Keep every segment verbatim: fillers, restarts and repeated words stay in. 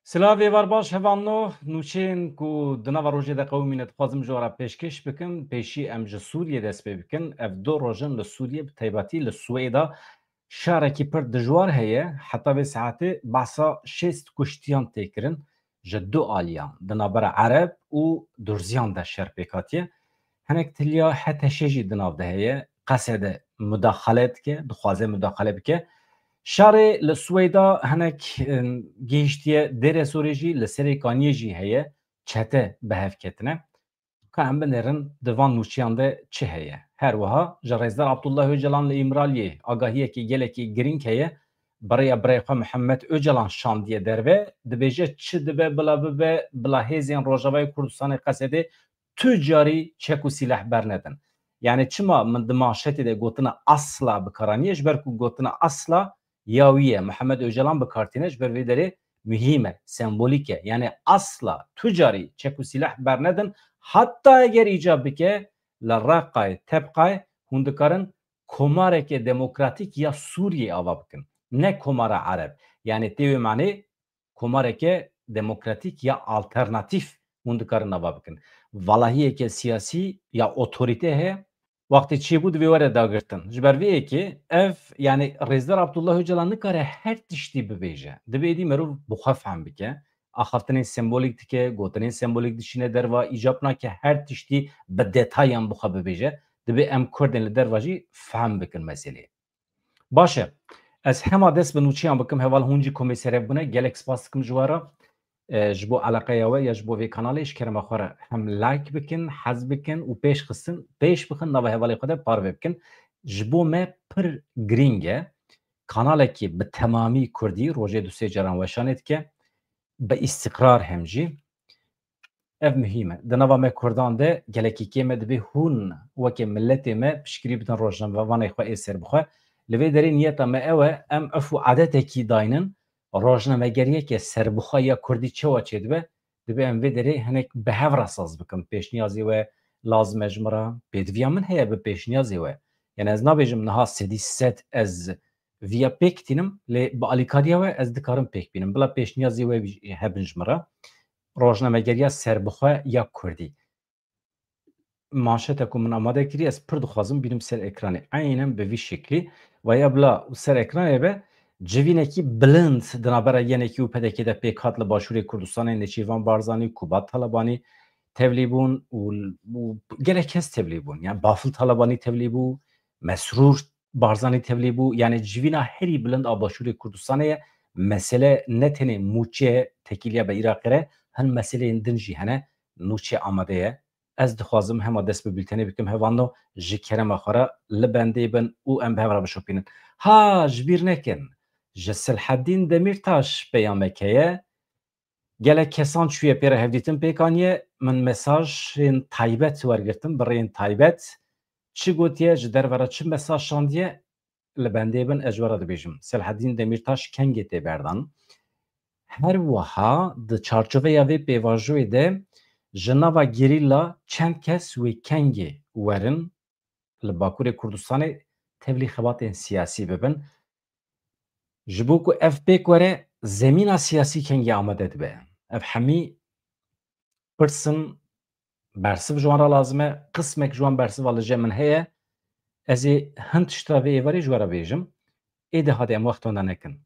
Silav êvar baş hevalno, nûçeyên ku di nava rojê de qewimîne dixwazim ji we re pêşkêş bikim. Pêşî em ji Sûriyê dest pê bikin. Ev du roj in li Sûriyê, bi taybetî li Swêda şarekî pir dijwar heye. Heta vê saetê behsa şêst kuştiyan tê kirin ji du aliyan, di navbera Ereb û Durziyan de şer pêk hatiye. Hinek tiliya H T Ş jî di nav de heye. Qesede mudaxale dike, dixwaze mudaxale bike. Şarê li Swêda hinek, em, gihiştiye Dêresorê jî, li Serê Kaniyê jî heye, çete bi hev ketine. Ka em binêrin di van nûçiyan de çi heye. Her wiha ji Rêzdar Abdullah Ocalan li Îmraliyê agahiyekî gelekî girîng heye. Bi rêya birayê xwe Mihemed Ocalan şandiye derve. Dibêje çi dibe bila bibe, bila hêzên Rojavayê Kurdistanê Qesedê tu carî çek û sîleh bernedin. Yani çima min di manşetê de gotina asla bi kar aniye? Ji ber ku gotina asla ya wî ye. Mihemed Ocalan bi kar tîne, ji ber vê derê muhîm e, sembolîk e. Yani asla tu carî çek û sîleh bernedin. Hatta eger îcab bike, li Reqayê, Tebqayê hûn dikarin komareke demokratîk ya Sûriyê ava bikin. Ne komara Ereb. Yani tê wê manê komareke demokratîk ya alternatîf hûn dikarin ava bikin. Valahiyeke siyasî ya otorîte heye. Wextê çêbû divê were dagirtin. Ji ber vê yekê ev, yani Rêzdar Abdullah Ocalan nikare her tiştî bibêje. Divê êdî merov bi xwe fehm bike. Axaftinên sembolîk dike, gotinên sembolîk dişîne derva, îcab nake her tiştî bi detayan bi xwe bibêje. Divê em Kurdên li derva jî fehm bikin meselê. Baş e. Ez hema dest bi nûçiyan bikim, heval hûn jî komê serek bûne. Gelek spas dikim ji we re. E, ji bo eleqeya we ya ji bo vê kanalê, ji kerema xwe re hem like bikin, hez bikin û pêş xistin, pêş bixin, nava hevalê xwe de parve bikin. Ji bo me pir girîng e. Kanalekî bi temamî kurdî rojê du sê caran weşanê dike. Bi îstiqrar hem jî. Ev muhîm e. Di nava me Kurdan de gelekî kêm e, divê hûn weke miletê me piştgirî bidin rojnamevanê xwe ê serbixwe. Li vê derê niyeta me ew e, em urf û adetekî daynin, rojnamegeriyeke serbixwe ya Kurdî çawa çêdibe, divê em vê derê hinek bi hev re saz bikin. Pêşniyazê we lazim e ji min re, pêdiviya min heye bi pêşniyazê we. Yani ez nabêjim niha sedî sed ez viya pêk tînim, lê bi alîkariya we ez dikarim pêk bînim. Bila pêşniyazê we hebin ji min re. Rojnamegeriya serbixwe ya Kurdî. Manşeta ku min amade kirî, ez pir dixwazim bînim ser ekranê. Eynen bi vî şeklî. Ve ya bila û ser ekranê be, civînekî bilind di navbera yenekî û P D K de pêk hat li Başûrê Kurdistanê, Nêçîrvan Barzanî, Kubat Talebanî tevlî bûn û, û gelek kes tevlî bûn. Yani Bafil Talebanî tevlî bû, Mesrûr Barzanî tevlî bû. Yani civîna herî bilind a Başûrê Kurdistanê ye. Mesele ne tenê mûçe, tekîliya be Iraqê re, hin meseleyên din jî hene, nûçe amade ye. Ez dixwazim hema dest bi bîltenê bikim, hevalno, ji kerema xwe re li bendê bin û em bi hev re bişopînin. Ha, ji bîr nekin, ji Silhedîn Demîrtaş peyameke ye. Gelek kesan çûye pê re hevdîtin pêk aniye, min mesajên taybet wergirtin, bi rêyên taybet. Çi gotiye, ji derve re çi mesaj şandiye, li bendê bin, ez ji we re dibêjim. Selhedîn Demîrtaş kengê tê berdan. Her wiha di çarçoveya vê pêvajoyê de ji nava gerîla çend kes wê kengê werin li Bakurê Kurdistanê tevlî xebatên siyasî bibin. Ji bo ku ev pêk were, zemîna siyasî kengê amade dibe. Ev hemî pirs in, bersiv ji wan re lazim e. Qismek ji wan bersiva li cem min heye. Ez ê hin tişta vê êvarê ji we re bêjim. Êdî hadi em wexta wenda nekin.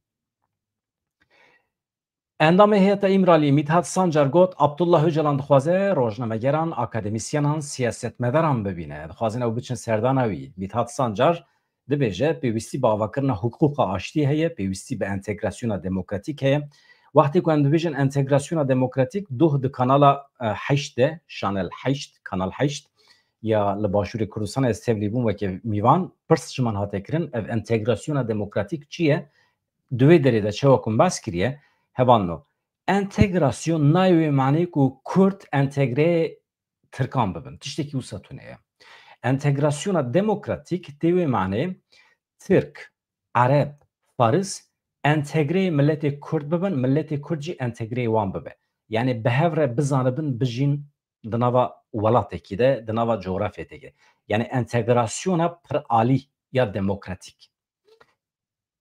Endamê Heyeta Îmraliyê Mîthat Sancar got, Abdullah Ocalan dixwaze rojnamegeran, akademîsyenan, siyasetmedaran bibîne. Dixwazin ew biçin serdana wî. Mîthat Sancar dibêje, pêwîstî bi avakirina hiqûqa aştiyê heye, pêwîstî bi entegrasyona demokratîk heye. Wextê ku em dibêjin entegrasyona demokratîk, doh di kanala, e, heşt de, Şanel heşt, Kanal heşt, ya li Başûrê Kurdistanê ez tevlî bûm weke mîvan, pirs ji min hate kirin, ev entegrasyona demokratîk çi ye? Di wê derê de çawa ku min behs kiriye, hevalno, entegrasyon nayê wê manê ku Kurd entegreyê Tirkan bibin. Tiştekî wisa tune ye. Entegrasyona demokratîk tê wê manê Tirk, Ereb, Faris entegreyê miletê Kurd bibin, miletê Kurd jî entegreyê wan bibe. Yani bi hev re bizanibin bijîn di nava welatekî de, di nava coğrafyetê de. Yani entegrasyona piralî ya demokratîk.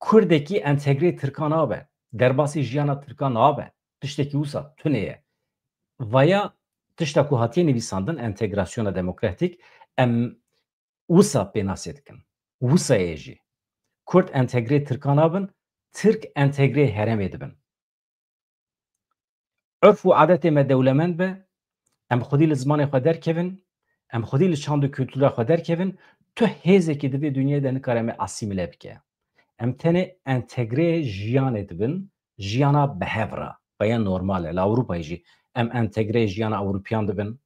Kurdekî entegrê Tirkan nabe, derbasî jiyana Tirkan nabe. Tiştekî wisa tune ye. Vaya tişta ku hatiye nivîsandin entegrasyona demokratîk, em wisa pênasê dikin. Wisa yê jî. Kurd entegrê Tirkan nabin, Tirk entegrê herêmê dibin. Urf û adetê me dewlemend be, em xwedî li zimanê xwe derkevin, em xwedî li çand û kultura xwe derkevin, tu hêzekî di vê dinyayê de nikare me asîmîle bike. Em tenê entegrê jiyanê dibin, jiyana bi hev re. Veya normal e, li Ewropayê jî em entegrê jiyana Ewropiyan dibin,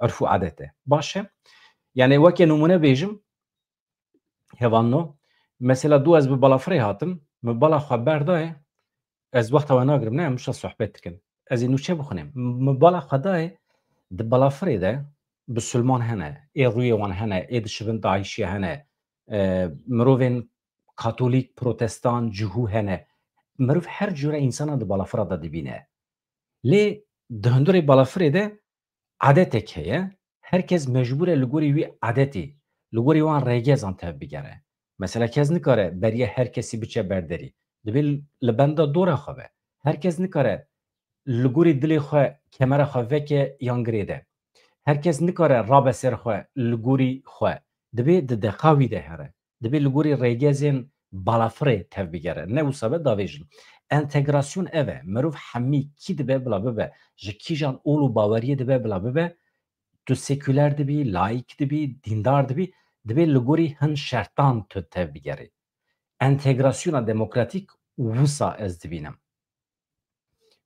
urf û adet e. Baş e? Yani weke nimûne bêjim, hevalno, mesela dû ez bi balafirê hatim, min bala xwe berdayê, ez wexta we nagirim, ne, em wisa sohbet dikin. Ez ê nûçe bixwînim. Min bala xwe dayê, di balafirê de bisilman hene, ê rûyê wan hene, ê dişibin daîşiye hene, e, mirovên katolîk, protestan, cihû hene. Mirov her cure însana di balafira de dibîne. Lê di hundirê balafirê de adetek heye, her kes mecbûr e li gorî wî adetê, li gorî wan rêgezan tev bigere. Mesela kes nikare beriya her kesî biçe ber derî. Divê li benda dora xwe be. Her kes nikare li gorî dilê xwe kemera xwe veke yan girêde. Her kes nikare rabe ser xwe li gorî xwe. Divê di deqa wî de here. Divê li gorî rêgezên balafirê tev bigere. Ne wisa be davêjin. Entegrasyon ev e. Mirov hemî kî dibe bila bibe, ji kîjan ol û baweriyê dibe bila bibe, tu seküler dibî, laîk dibî, dîndar dibî, divê li gorî hin şertan tu tev bigerî. Entegrasyona demokratîk wisa ez dibînim.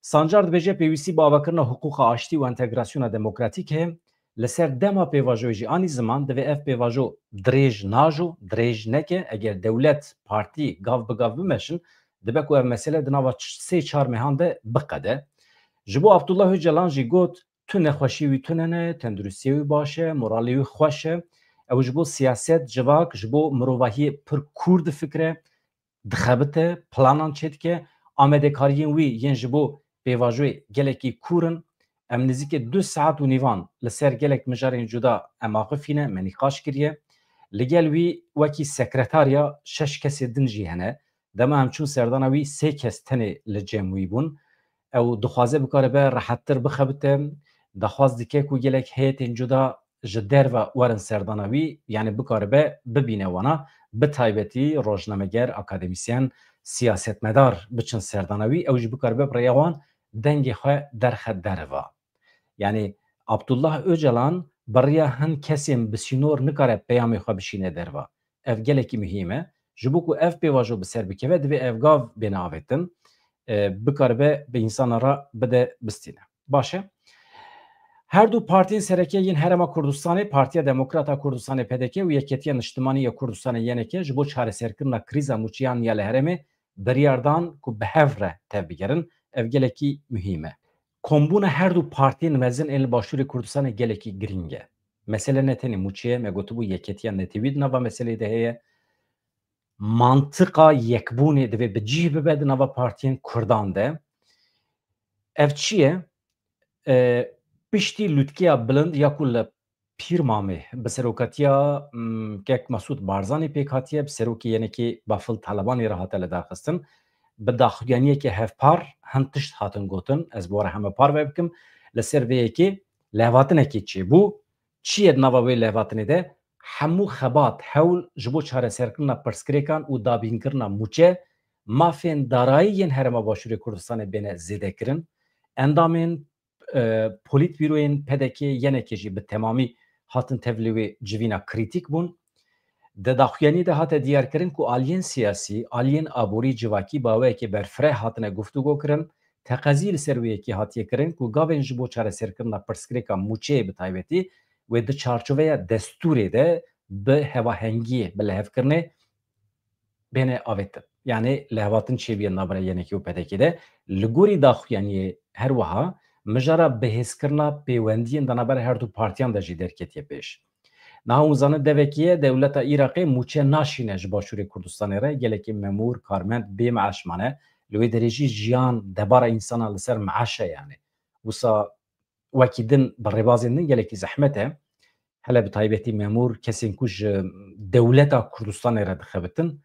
Sancar dibêje pêwîstî bi avakirina hiqûqa aştî û entegrasyona demokratîk heye. Li ser dema pêvajoyê jî anî ziman divê ev pêvajo dirêj najo, dirêj neke. Eger dewlet, partî gav bi gav bimeşin, dibe ku ev mesele di nava ç-, sê çar mehan de biqede. Ji bo Abdullah Ocalan jî got, tu nexweşî wî tune ne, tenduristiyê wî baş e, moralê wî xweş e. Ew ji bo siyaset, civak, ji bo mirovahiyê pir kûr difikire, dixebite, planan çêdike. Amadekariyên wî yên ji bo pêvajoyê gelekî kûr in. Em nêzîkî du saet û nîvan li ser gelek mijarên cuda em axifîne, me nîqaş kiriye. Li gel wî wekî sekretarya şeş kesê din jî hene. Dema em çûn serdana wî, sê kes tenê li cem wî bûn. Ew dixwaze bikaribe rehettir bixebite. Daxwaz dike ku gelek heyetên cuda ji derve werin serdana wî, yani bikaribe bibîne wana, bi taybetî rojnameger, akademîsyen, siyasetmedar biçin serdana wî, ew jî bikaribe bi rêya wan dengê xwe derxe derva. Yani Abdullah Ocalan bi rêya hin kesên bi sînor nikare peyamê xwe bişîne derva. Ev gelekî muhîm e. Ji bo ku ev pêvajo bi ser bikeve, divê ev gav bêne avêtin, e, bikaribe bi însanan re bide bistîne. Baş e. Her du partiyên sereke yên Herêma Kurdistanê, Partiya Demokrat a Kurdistanê, P D K, û Yeketiya Niştimanî ya Kurdistanê, Y N K, ji bo çareserkirina krîza mûçeyan ya li herêmê biryar dan ku bi hev re tev bigerin. Ev gelekî muhîm e. Kombûna her du partiyên mezin ên li Başûrê Kurdistanê gelekî girîng e. Mesele ne tenê mûçe ye, me gotibû yeketiya netewî di nava meseleyê de heye. Mantiqa yekbûnê divê bi cih bibe di nava partiyên Kurdan de. Ev çi ye? E, piştî lûtkeya bilind ya ku li Pîrmamê bi serokatiya, mm, kek Mesûd Barzanî pêk hatiye, bi serokê Y N K Bafil Talebanî re hate lidarxistin. Bi daxuyaniyeke hevpar hin tişt hatin gotin, ez bi we re heme parve bikim. Li ser vê yekê lêhatinekê çêbû. Çi ye di nava wê lêhatinê de? Hemû xebat, hewl ji bo çareserkirina pirsgirêkan û dabînkirina mûçe, mafên darayî yên Herêma Başûrê Kurdistanê bêne zêdekirin. Endamên, e, polîtbîroyên P D K, Y N K jî bi temamî hatin tevlî wê civîna krîtîk bûn. Di daxuyanî de hate diyarkirin ku aliyên siyasî, aliyên aborî, civakî bi awayekî berfireh hatine guftûgo kirin. Teqezî li ser wê yekê hatiye kirin ku gavên ji bo çareserkirina pirsgirêka mûçeyê bi taybetî wê di çarçoveya destûrê de bi hevahengiyê, bi lihevkirinê bêne avêtin. Yanî lêhatin çêbûye navbera Y N K û P D K de. Li gorî daxuyaniyê her wiha mijara bihêzkirina pêwendiyên di navbera her du partiyan de jî derketiye pêş. Niha hûn zanin devekî ye dewleta Iraqê mûçe naşîne ji Başûrê Kurdistanê re, gelekî memûr, karmend bê meaş mane. Li wê derê jî jiyan, debara însanan li ser meaş e yani. Wisa wekî din bi rêbazên din gelekî zehmet e. Hele bi taybetî memûr, kesên ku ji dewleta Kurdistanê re dixebitin,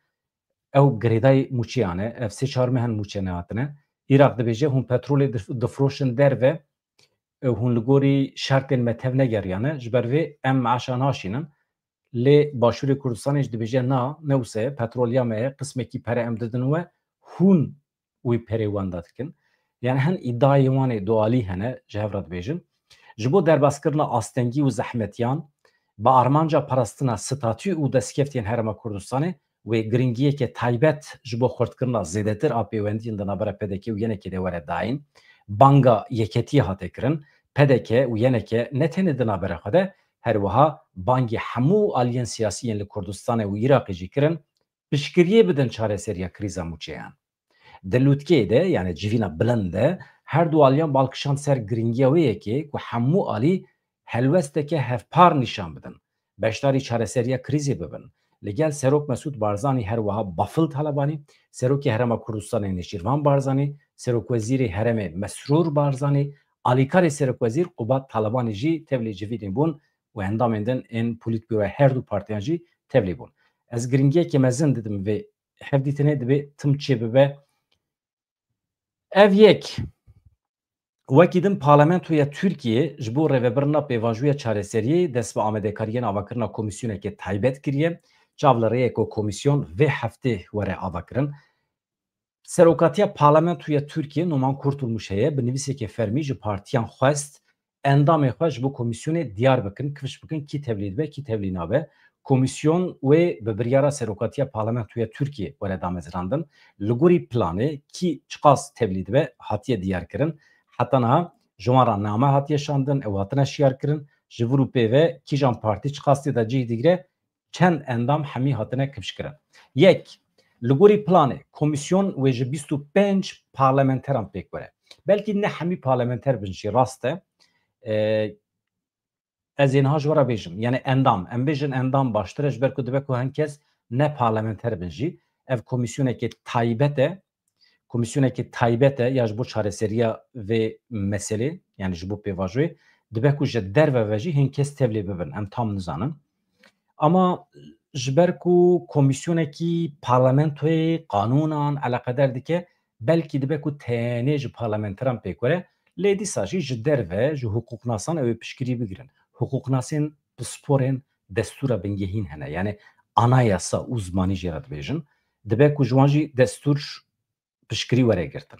ew girêdayî mûçeyan e. Ev sê çar meh in mûçe nehatine. Îraq dibêje hûn petrolê dif- difroşin derve, e, hûn li gorî şertên me tev negeriyane, ji ber vê em meaşa naşînin. Lê Başûrê Kurdistanê jî dibêje na, ne wisa ye, petrol ya me ye, qismekî pere em didin we, hûn wî perê wenda dikin. Yani hin îdiayê wan ê dualî hene, ji hev re dibêjin. Ji bo derbaskirina astengî û zehmetiyan, bi armanca parastina statû û destkeftiyên Herêma Kurdistanê wê giringiyeke taybet ji bo xurtkirina zêdetir a pêwendiyên di navbera P D K û Y N K de were dayîn. Banga yeketiyê hate kirin. P D K û Y N K ne tenê di navbera xwe de, her wiha bangê hemû aliyên siyasî yên li Kurdistanê û Iraqê jî kirin, piştgiriyê bidin çareseriya krîza mûçeyan. Di lûtkeyê de, yani civîna bilind de, her du aliyan bal kişand ser giringiya wê yekê ku hemû alî helwesteke hevpar nîşan bidin, beşdarî çareseriya krîzê bibin. Li gel Serok Mesûd Barzanî, her wiha Bafil Talebanî, Serokê Herêma Kurdistanê Nêçîrvan Barzanî, Serokwezîrê Herêmê Mesrûr Barzanî, alîkarê Serokwezîr Qubat Talebanî jî tevlî civînê bûn û endamên din ên Polîtbûroya her du partiyan jî tevlî bûn. Ez giringiyeke mezin didim vê hevdîtinê, divê tim çêbibe. Ev yek. Wekî din, Parlamentoya Tirkiyê ji bo rêvebirina pêvajoya çareseriyê dest bi amadekariyên avakirina komîsyoneke taybet kiriye. Çav li rê ye ku komîsyon vê heftê were avakirin. Serokatiya Parlamentoya Tirkiyê Numan Kurtulmuş heye, bi nivîseke fermî ji partiyan xwest endamên xwe ji bo komîsyonê diyar bikin, kifş bikin, kî tevlî dibe, kî tevlî nabe. Komîsyon wê bi biryara Serokatiya Parlamentoya Tirkiyê were damezrandin. Li gorî planê kî çiqas tevlî dibe hatiye diyarkirin. Heta niha ji wan re name hatiye şandin, ew hatine şiyarkirin. Ji vir û pê ve kîjan partî çiqas tê de cih digire, çend endam hemî hatine kifşkirin. Yek, li gorî planê, komîsyon wê ji bîst û pênc parlamenteran pêk were. Belkî ne hemî parlamenter bin jî, rast e. E, ez ê niha ji we re bêjim. Yani endam, em bêjin endam baştir e, ji ber ku dibe ku hin kes ne parlamenter bin jî. Ev komîsyonekê taybet e. Komîsyonekê taybet e ya ji bo çareseriya vê meselê, yani ji bo pêvajoyê, dibe ku ji derve ve jî hin kes tevlê bibin, em tam nizanin. Ama ji ber ku komîsyonekî parlamentoyê qanûnan eleqeder dike, belkî dibe ku tenê ji parlamenteran pêk were, lê dîsa jî ji derve ji hiqûqnasan ew ê piştgirî bigirin. Hiqûqnasên pisporên destûra bingehîn hene, yani anayasa û zimanî jê re dibêjin. Dibe ku ji wan jî destûr piştgirî were girtin.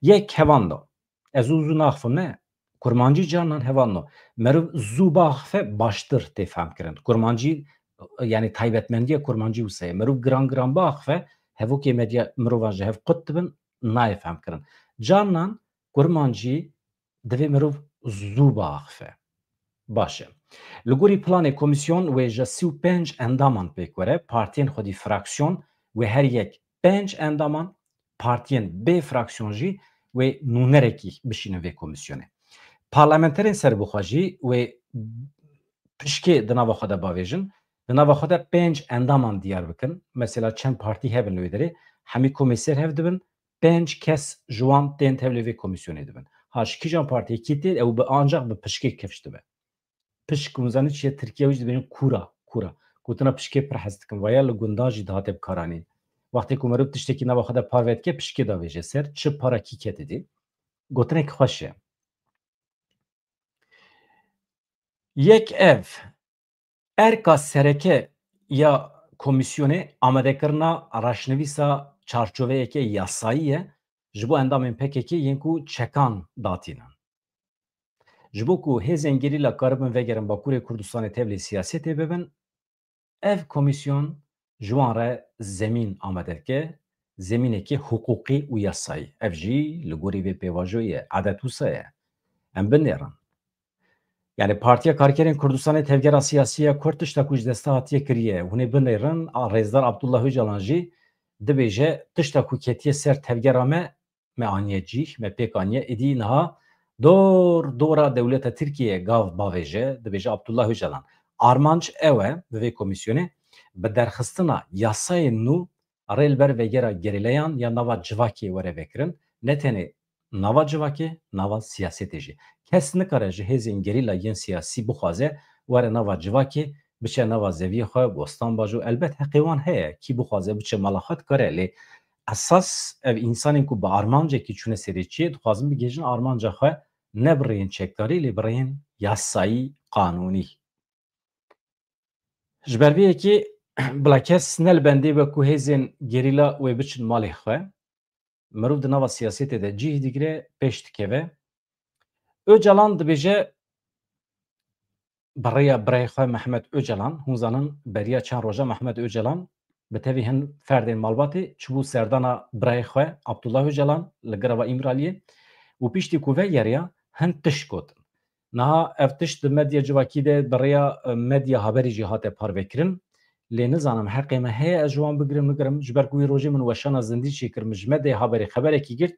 Yek hevan da. Ez û zû naxivim, ne. Kurmancî carnan hevan da. Meriv zû biaxife baştir tê fehmkirin. Kurmancî, yani taybetmendiya kurmancî wisa ye. Meriv giran giran biaxife, hevokê medya mirovan ji hev qut dibin, nayê fehmkirin. Carnan kurmancî divê meriv zû biaxife. Baş e. Li gorî planê komîsyon wê ji sî û pênc endaman pêk were, partiyên xwedî fraksiyon wê her yek pênc endaman, partiyên bê fraksiyon jî wê nûnerekî bişînin vê komîsyonê. Parlamenterên serbixwe jî wê pişkê di nava xwe de bavêjin, di nava xwe de pênc endaman diyar bikin. Mesela çend partî hebin li wê derê, hemî komê ser hev dibin, pênc kes ji wan tên tevlê vê komîsyonê dibin. Ha ji kîjan partiyekî tê, ew bi ancaq bi pişkê kifş dibe. Pişk, hûn zanî çi ye? Tirkiye wî jî dibêjin kûra, kûra. Gotina pişkê pir hez dikim. Vaya li gundan jî dihate bikaranîn. Wextê ku meriv tiştekî nava xwe de parve dike, pişkê davêje ser, çi para kî kete dî. Gotinek xweş e. Yek ev, erka sereke ya komîsyonê amadekirina raşnivîsa çarçoveyeke yasayî ye ji bo endamên P K K yên ku çekan datînin. Ji bo ku hêzên gerîla karibin vegerin Bakurê Kurdistanê tevlî siyasetê bibin, ev komîsyon ji wan re zemîn amade dike, zemînekê hiqûqî û yasayî. Ev jî li gorî vê pêvajoyê ye, edet wisa ye. Em binêrin. Yani Partiya Karkerên Kurdistanê, tevgera siyasî ya Kurd, tişta ku ji desta hatiye kiriye, hûn ê binêrin, a, Rêzdar Abdullah Ocalan jî dibêje, tişta ku ketiye ser tevgera me, me aniye cîh, me pêk aniye, êdî niha dor dora dewleta Tirkiyeyê gav bavêje, dibêje Abdullah Ocalan. Armanc ew e, bi vê komîsyonê, bi derxistina yasayên nû rê li ber vegera gerîlayan ya nava civakê were vekirin, ne tenê nava civakê, nava siyasetê jî. Kes nikare ji hêzên gerîla yên siyasî bixwaze were nava civakê, biçe nava zeviyê xwe, bostan bajo. Elbet heqê wan heye, kî bixwaze biçe mala xwe dikare, lê esas ev însanên ku bi armancekî çûne serê çiyê, dixwazin bigihêjin armanca xwe ne bi rêyên çekdarî, lê bi rêyên yasayî, qanûnî. Ji ber vê yekê bila kes ne li bendê be ku hêzên gerîla wê biçin malê xwe. Mirov di nava siyasetê de cih digire, pêş dikeve. Ocalan dibêje, bi rêya birayê xwe Mehmet Ocalan, hûn zanin beriya çend roja Mehmet Ocalan bi tevî hin ferdên malbatê çibû serdana birayê xwe Abdullah Ocalan li girava Îmraliyê û piştî ku vegeriya, hin tişt gotin. Niha ev tişt di medya civakî de bi rêya, e, medya haberî jî hate parvekirin. Lê nizanim heqê me heye ez ji wan bigirim, bigirim. Ji ber ku wî rojê min weşana zindî çêkir, min ji medyayê haberê xeberekî girt,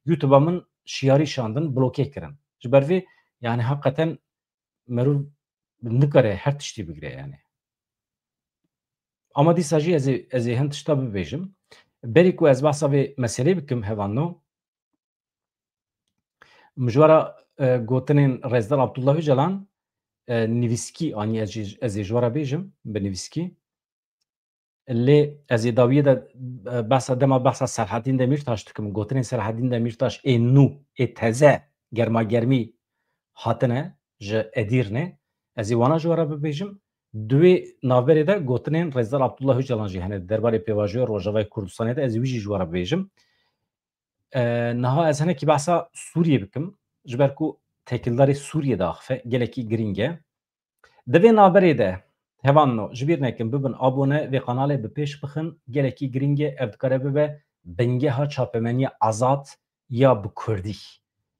YouTube-a min şiyarî şandin, bloke kirin. Ji ber vê, yani heqeten meriv nikare her tiştî bigire yani. Ama dîsa jî ez ê, ez ê hin tişta bibêjim. Berî ku ez behsa vê meselê bikim, hevalno, min ji we re, e, gotinên Rêzdar Abdullah Ocalan, e, nivîskî anî, ez jî, ez ê ji we re bêjim bi nivîskî. Lê ez ê dawiyê de, e, behsa, dema behsa Selahaddin Demirtaş dikim, gotinên Selahaddin Demirtaş ê nû, ê teze, germagermî hatine ji Edîrnê. Ez ê wana ji we re bibêjim. Di wê navberê de gotinên Rêzdar Abdullah Ocalan jî hene di derbarê pêvajoya Rojavayê Kurdistanê de, ez ê wî jî ji we re bibêjim. E, niha ez hinekî behsa Sûriyê bikim. Ji ber ku têkildarî Sûriyê diaxife, gelekî girîng e. Di vê navberê de, hevalno, ji bîr nekin, bibin abone, vê kanalê bi pêş bixin, gelekî girîng e, ev dikare bibe bingeha çapemeniya azad ya bi kurdî.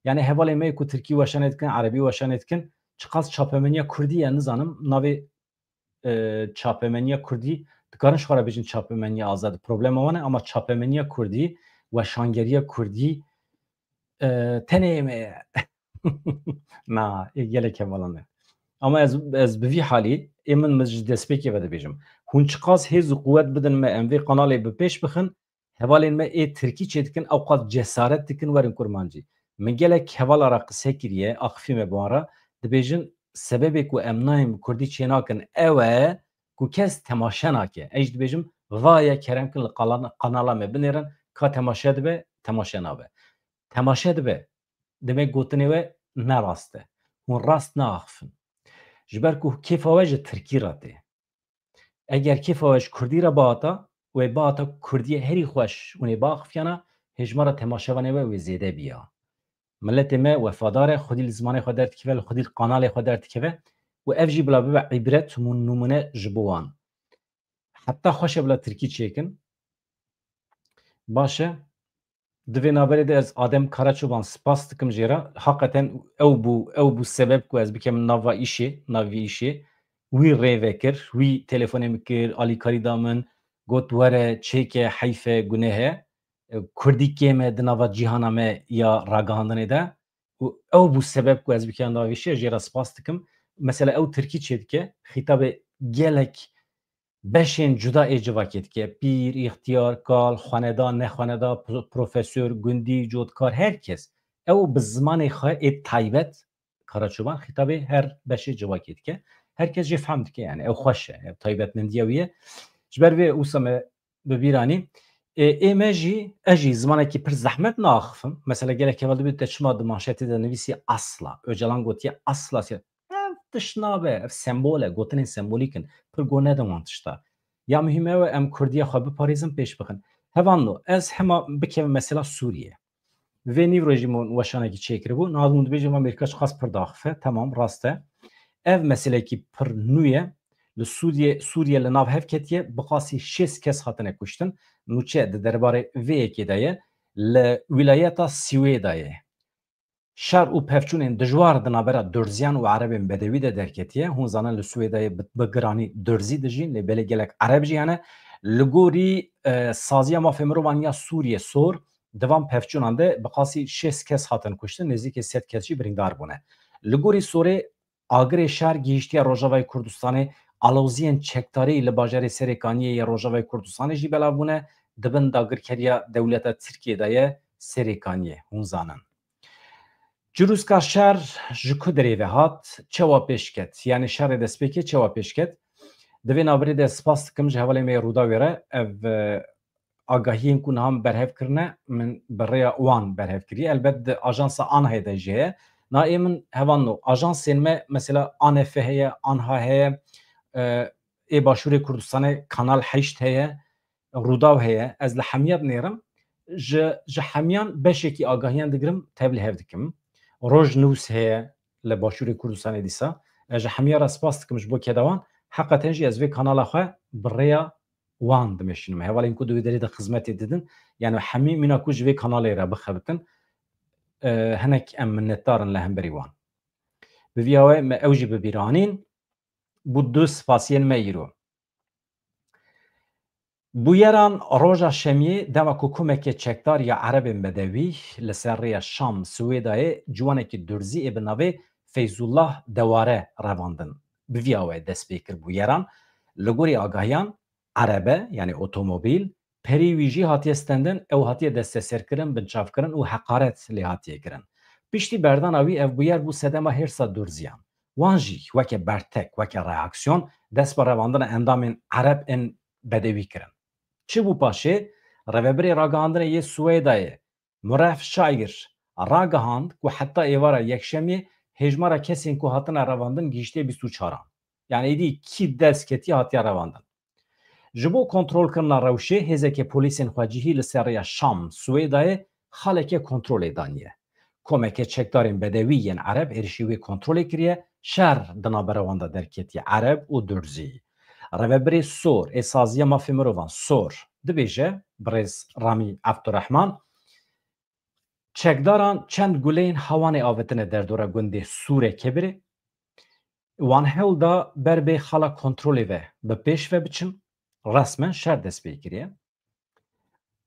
Yani hevalên me ku tirkî weşanê dikin, erebî weşanê dikin, çiqas çapemeniya kurdî ye, nizanim, navê, e, çapemeniya kurdî, dikarin ji xwe re bêjin çapemeniya azad. Problema wan e, ama çapemeniya kurdî, weşangeriya kurdî, e, tenê me ye. Na, ê gelek hevalan e. Ama ez, ez bi vî halî, ê min, min ji destpêkê ve dibêjim. Hûn çiqas hêz û quwet bidin me, em vê kanalê bi pêş bixin, hevalên me ê tirkî çêdikin, ewqas cesaret dikin werin kurmancî. Min gelek hevala re qise kiriye, axifî me bi wan re, dibêjin, sebebê ku em nayên bi kurdî çênakin ew e ku kes temaşe nake. Ez jî dibêjim, va ye kerem kin li qalan-, kanala me binêrin, ka temaşe dibe, temaşe nabe. Temaşe dibe, demek gotinê we ne rast e. Hûn rast naaxifin. Ji ber ku kêfa we ji tirkî re tê. Eger kêfa we ji kurdî re bihata, wê bihata kurdiyê herî xweş hûn ê biaxifiyana, hêjmara temaşevanê we wê zêde biya. Miletê me wefadar e, xwedî li zimanê xwe derdikeve, li xwedî li kanalê xwe derdikeve û ev jî bila bibe îbret û nûmûne ji bo wan. Heta xweş e bila tirkî çêkin. Baş e. Di vê navberê de ez Adem Karaçoban spas dikim jê re. Haqeten ew bû, ew bû sebeb ku ez bikemin nava îşê, nav vî îşê. Wî rê vekir, wî telefonê min kir, alîkarî da min, got, were, çêke, heyf e, guneh e. E, Kurdî kêm e di nava cîhana me ya ragihandinê de. Û ew bû sebeb ku ez bikemin nava vî îşê, jê re spas dikim. Mesela ew tirkî çêdike, xîtabê gelek beşên cuda ê civakê dike. Pîr, îxtiyar, kal, xweneda, nexweneda, pro-, profesor, gundî, cotkar, her kes. Ew bi zimanê xwe ê taybet, Karaçoban, xîtabê her beşê civakê dike. Her kes jê fehm dike, yani ew xweş e, ew taybetmendiya wî ye. Ji ber vê wisa me bi bîr anî. Ê, ê me jî, ez jî zimanekî pir zehmet naaxifim. Mesela gelek heval dibêt te çima di manşetê de nivîsî asla. Ocalan gotiye asla siya-, Ev tişt nabe, ev sembol e, gotinên sembolîk in. Pir go nedin wan tişta. Ya muhîm ew e, em kurdiya xwe biparêzin, pêş bixin. Hevalno, ez hema bikevim mesela Sûriye. Vê nîv rojî min weşanekî çêkiribû. Niha hûn dibêjin Amerîka çiqas pir diaxife. Temam, rast e. Ev meselekî pir nû ye. Li Sûriye, Sûriye li nav hev ketiye. Bi qasî şêst kes hatine kuştin. Nûçe di derbarê vê yekê de ye. Li wîlayeta Sîwê de ye. Şer û pevçûnên dijwar di navbera Durziyan û Erebên Bedewî de derketiye. Hûn zanin li Swêdayê bi, bi giranî Durzî dijîn, lê belê gelek Ereb jî hene. Li gorî, e, Saziya Mafê Mirovan ya Sûriyê, SOHR, di van pevçûnan de bi qasî şêst kes hatin kuştin, nêzîkî sed kes jî birîndar bûne. Li gorî SOHRê, agirê şer gihîştiye Rojavayê Kurdistanê, aloziyên çekdarî li bajarê Serêkaniyê yê Rojavayê Kurdistanê jî belav bûne, di bin dagirkeriya dewleta Tirkiyê de ye Serêkaniyê, hûn zanin. Cirûska şer ji ku derê ve hat, çawa pêş ket? Yanî şerê destpêkê çawa pêş ket? Di vê navberê de spas dikim ji hevalê me yê Rûdawê re. Ev, e, agahiyên ku niha min berhev kirine, min bi rêya wan berhev kiriye. Elbet di ajansa ANHA'yê de jî heye. Na ê min hevalno, ajansên me, mesela ANF heye, ANHA heye, e, ê Başûrê Kurdistanê Kanal heşt heye, Rûdaw heye. Ez li hemiya dinêrim. Ji, ji hemiyan beşekî agahiyan digirim, tev li hev dikim. Roj News heye li Başûrê Kurdistanê dîsa. Ez ji hemiya re spas dikim ji bo keda wan. Heqeten jî ez vê kanala xwe bi rêya wan dimeşînim. Hevalên ku di wê derê de xizmetê didin, yani hemî mîna ku ji vê kanalê re bixebitin, e, hinek em minnetdar in li hemberî wan. Bi vî awayê me ew jî bi bîr anîn. Bû du spasiyên me îro. Bûyeran roja şemiyê, dema ku komeke çekdar ya erebên bedewî li ser rêya Şam, Swêdayê ciwanekî durzî ê bi navê Feyzullah Deware revandin. Bi vî awayê dest pê kir bûyeran. Li gorî agahiyan, erebe, yani otomobîl, perî wî jî hatiye stendin, ew hatiye desteserkirin, binçavkirin û heqaret lê hatiye kirin. Piştî berdana wî ev bûyer bû sedema hêrsa durziyan. Wan jî weke bertek, weke reaksiyon dest bi revandina endamên ereb ên bedewî kirin. Çi bû paşê? Rêvebirê ragihandinê yê Swêdayê, Muref Şair, ragihand ku heta êvara yekşemiyê hêjmara kesên ku hatine revandin gihîştiye bîst û çaran. Yani êdî kî dest ketiye hatiye revandin. Ji bo kontrolkirina rewşê, hêzeke polîsên xwecihî li ser rêya Şam, Swêdayê xaleke kontrolê daniye. Komeke çekdarên bedewî yên ereb êrişî wê kontrolê kiriye, şer di navbera wan de derketiye, ereb û durzî. Rêvebirê SOR, ê Saziya Mafê Mirovan, SOR, dibêje, birêz Ramî Evdurehman, çekdaran çend guleyên hewanê avêtine derdora gundê Sûre Kebirê. Wan hewl da ber bê xala kontrolê ve bi pêş ve biçin. Resmen şer dest pê kiriye.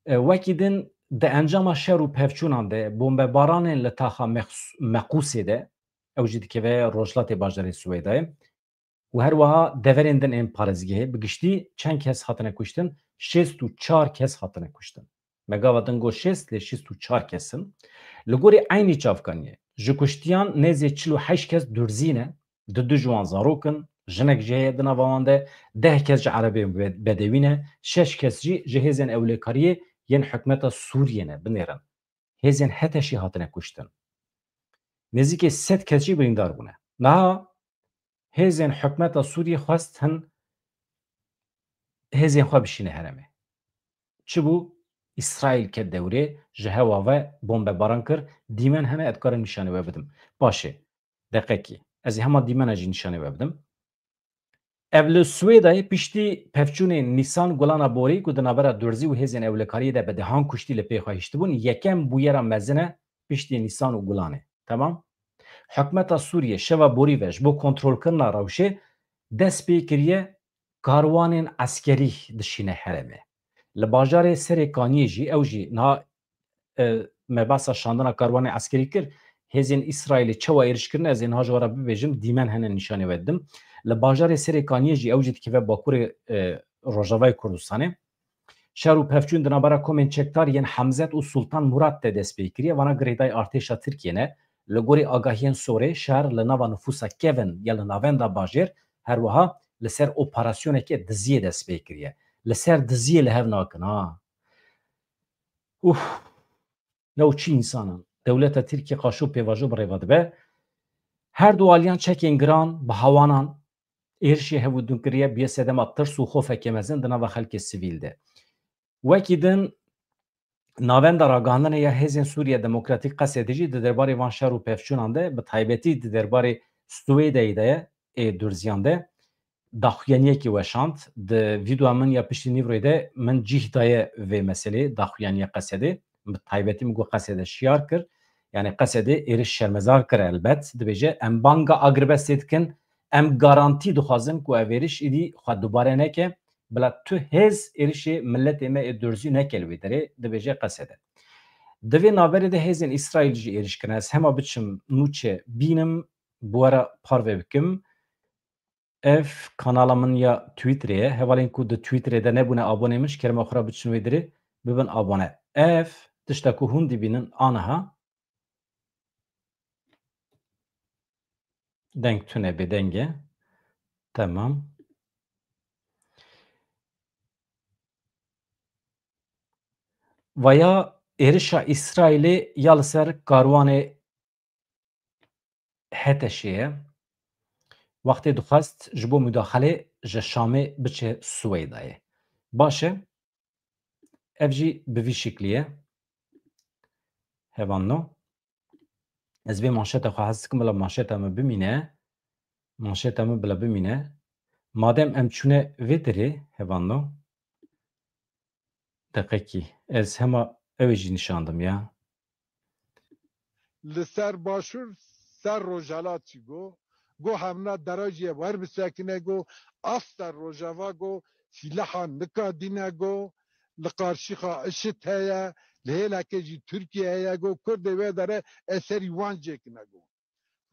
E, wekî din di encama şer û pevçûnan de, bombebaranên li taxa Meqs-, Meqûsê de, ew jî dikeve rojhilatê bajarê Swêdayê, û her wiha deverên din ên parêzgehê, bi giştî çend kes hatine kuştin? Şêst û çar kes hatine kuştin. Me gava din got şêst, lê şêst û çar kes in. Li gorî eynî çavkaniyê, ji kuştiyan nêzê çil û heşt kes durzî ne, di du ji wan zarok in, jinek jî heye di nava wan de, deh kes ji erebên be-, bedewî ne, şeş kes jî ji hêzên ewlekariyê yên hikûmeta Sûriyê ne, binêrin. Hêzên HTŞ'ê hatine kuştin. Nêzîkê sed kes jî birîndar bûne. Niha hêzên hikûmeta Sûriyê xwest hin hêzên xwe bişîne herêmê. Çi bû? Îsraîl ket dewrê, ji hewa ve bombebaran kir, dîmen hene, ez dikarim nîşanê we bidim. Paşê, deqekî. Ez ê hema dîmena jî nîşanê we bidim. Ev li Swêdayê piştî pevçûnên Nîsan Gulana Borî ku di navbera durzî û hêzên ewlekariyê de bi dehan kuştî li pê xwe hiştibûn, yekem bûyera mezin e piştî Nîsan û Gulanê. Temam? Hikûmeta Sûriyê şeva borî ve ji bo kontrolkirina rewşê dest pê kiriye karwanên eskerî dişîne herêmê. Li bajarê Serê Kaniyê jî, ew jî niha, e, me behsa şandina karwanê eskerî kir, hêzên Îsraîlê çawa êriş kirine, ez ê niha ji we re bibêjim, dîmen hene nîşanê we didim. Li bajarê Serê Kaniyê jî, ew jî dikeve bakurê, e, Rojavayê Kurdistanê. Şer û pevçûn di navbera komên çekdar yên Hemzet û Sultan Murat de dest pê kiriye. Vana girêdayî artêşa Tirkiyê ne. Li gorî agahiyên SOR'ê, şer li nava nifûsa kevin ya li navenda bajêr, her wiha li ser operasyoneke diziyê dest pê kiriye. Li ser diziyê li hev nakin, ha. Uf. Ne û çi însan in. Dewleta Tirkiyê qaşo pêvajo bi rê ve dibe. Her du aliyan çekên giran bi hawanan êrişê hevûdûn kiriye, bûye sedema tirs û xofekê mezin di nava xelkê sivîl de. Wekî din, navenda ragihandinê ya Hêzên Sûriya Demokratîk, Qesedê jî di derbarê van şer û pevçûnan de, bi taybetî di derbarê Swêdeyê de ye, ê Durziyan de, daxuyaniyekî weşand. Di vîdeoya min ya piştî nîvroyê de min cîh daye vê meselê, daxuyaniya Qesedê. Bi taybetî min got Qesede şiyar kir. Yani Qesedê êriş şermezar kir elbet. Dibêje, em banga agirbestê dikin, em garantî dixwazin ku ev êriş îdî xwe dubare neke. Bila tu hêz êrişê miletê me ê Durzî neke li wê derê, dibêje Qesede. Di vê navberê de hêzên Îsraîl jî êriş kirin. Ez hema biçim nûçe bînim, bi we re parve bikim. Ev kanala min ya Twitterê ye. Hevalên ku di Twitterê de nebûne abonê min, ji kerema xwe re biçin wê dirê, bibin abone. Ev tişta ku hûn dibînin aniha. Deng tune, bêdeng e. Temam. Vaya êrişa Îsraîlê ya li ser karwanê H T Ş'ê ye. Wextê dixwest ji bo mudaxelê ji Şamê biçe Swêdayê. Baş e. Ev jî bi vî şiklî ye. Hevalno. Ez vê manşeta xwe hez dikim, bila manşeta min bimîne. Manşeta min bila bimîne. Madem em çûne vê derê, hevalno. Deqekî. Ez hema ew ê jî nîşandim ya. Li ser başûr, ser rojhelat jî go. Go hemna dera jî ye wer bisekine go. Aster rojeva go. Sîleha nikadîne go. Li qarşî xwe IŞİD heye. Li hêleke jî Tirkiye heye go. Kurdê wê dere eserî wan jêkine go.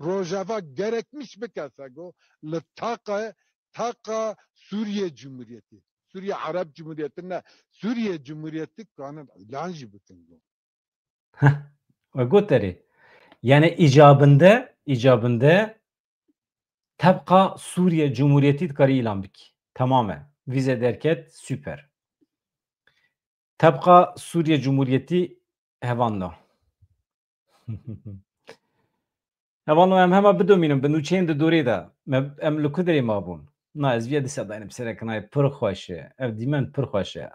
Rojeva gerekmiş bikese go. Li taqa, taqa Sûriye Cumhuriyeti. Sûriye Arap Cumhuriyeti ne. Sûriye Cumhuriyeti kanin îlan jî bikin go. Heh, we got erê. Yani îcabinde, îcabinde tebqa Sûriye Cumhuriyetî dikarî îlan bikî. Tamam e. Vîze derket, super. Tebqa Sûriye Cumhuriyetî hevan da. Hevalno, em hema bidomînin, bi nûçeyên di dorê de. Me, em li ku derê mabûn? Na, ez viya dîsa daynim serekina, pir xweş e. Ev dîmen pir xweş e.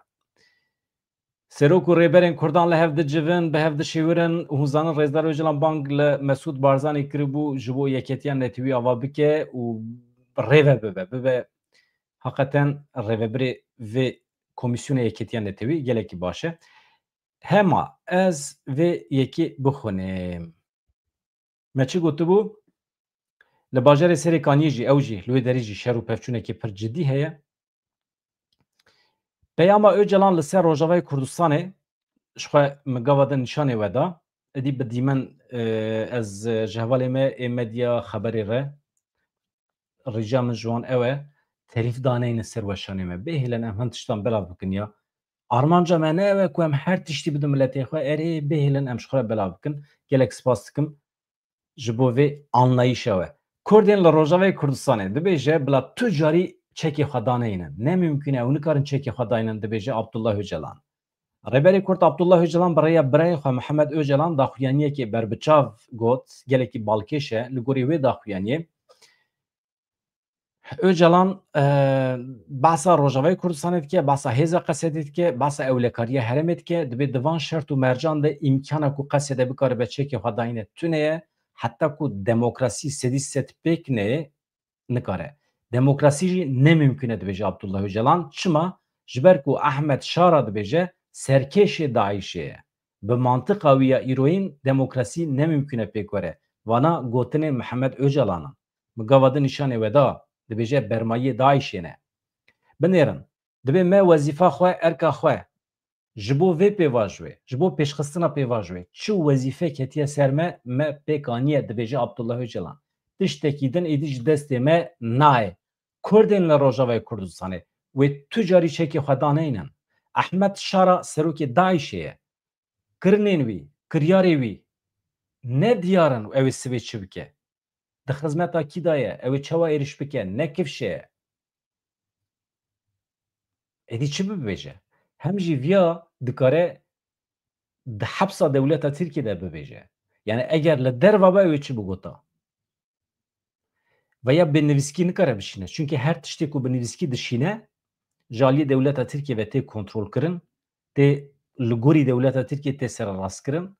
Serok û rêberên Kurdan li hev dicivin, bi hev dişêwirin. Hûn zanin Rêzdar Ocalan bang li Mesûd Barzanî kiribû, ji bo Yeketiya Netewî ava bike û rêve bibe. Bibe heqeten rêvebirê vê Komîsyona Yeketiya Netewî, gelekî baş e. Hema ez vê yekê bixwînim. Me çi gotibû? Li bajarê Serê Kaniyê jî, ew jî, li wê derê jî şer û pevçûnekî pir cidî heye. Peyama Ocalan li ser Rojavayê Kurdistanê, ji xwe min gava din nîşanê we da. Êdî bi dîmen, e, ez, e, ji hevalê me ê medya xeberê re, rica min ji wan ew e, terîf daneyne ser weşanê me. Bêhêlin em hin tiştan belav bikin ya. Armanca me ne ew e ku em her tiştî bidin miletê xwe, erê bêhêlin em ji xwe re belav bikin. Gelek spas dikim ji bo vê anlayîşa we. Kurdên li Rojavayê Kurdistanê dibêje bila tu carî çekê xwe daneynin. Ne mimkun e, ew nikarin çekê xwe daynin, dibêje Abdullah Ocalan. Rêberê Kurd Abdullah Ocalan bi rêya birayê xwe Mihemed Ocalan daxuyaniyekê berbiçav got, gelekî balkêş e, li gorî wê daxuyaniyê Ocalan, e, behsa Rojavayê Kurdistanê dike, behsa hêza Qesedê dike, behsa ewlekariya herêmê dike. Dibê di van şert û mercan de îmkana ku Qesede bikaribe çekê xwe dayîne tune ye, heta ku demokrasî sedî sed pêk neyê, nikare. Demokrasî jî ne mimkun e, dibêje Abdullah Ocalan. Çima? Ji ber ku Ahmed Şara dibêje serkêşê DAIŞê ye. Bi mantiqa wî ya îroyîn demokrasî ne mimkun e pêk were. Vana gotinên Mihemed Ocalan in. Min gava din nîşanê we da, dibêje bermayiyê DAIŞê ne. Binêrin, dibê me wezîfa xwe, erka xwe ji bo vê pêvajoyê, ji bo pêşxistina pêvajoyê çi wezîfe ketiye ser me, me pêk aniye, dibêje Abdullah Ocalan. Tiştekî din êdî ji destê me nayê. Kurdên li Rojavayê Kurdistanê wê tu carî çekê xwe daneynin. Ehmed Şara serokê DAIŞê ye. Kirinên wî, kiryarê wî ne diyar in û ew ê sibê çi bike. Di xizmeta kî de ye, ew ê çawa êrîş bike, ne kifşe ye. Êdî çi bibêje? Hem jî viya dikare di hepsa dewleta Tirkiyê de bibêje. Yani eger li derva be, ew ê çi bigota? Veya bi nivîskî nikare bişîne. Çunke her tiştê ku bi nivîskî dişîne, ji aliyê dewleta Tirkiyê ve tê kontrolkirin, tê li gorî dewleta Tirkiyê tê sererastkirin.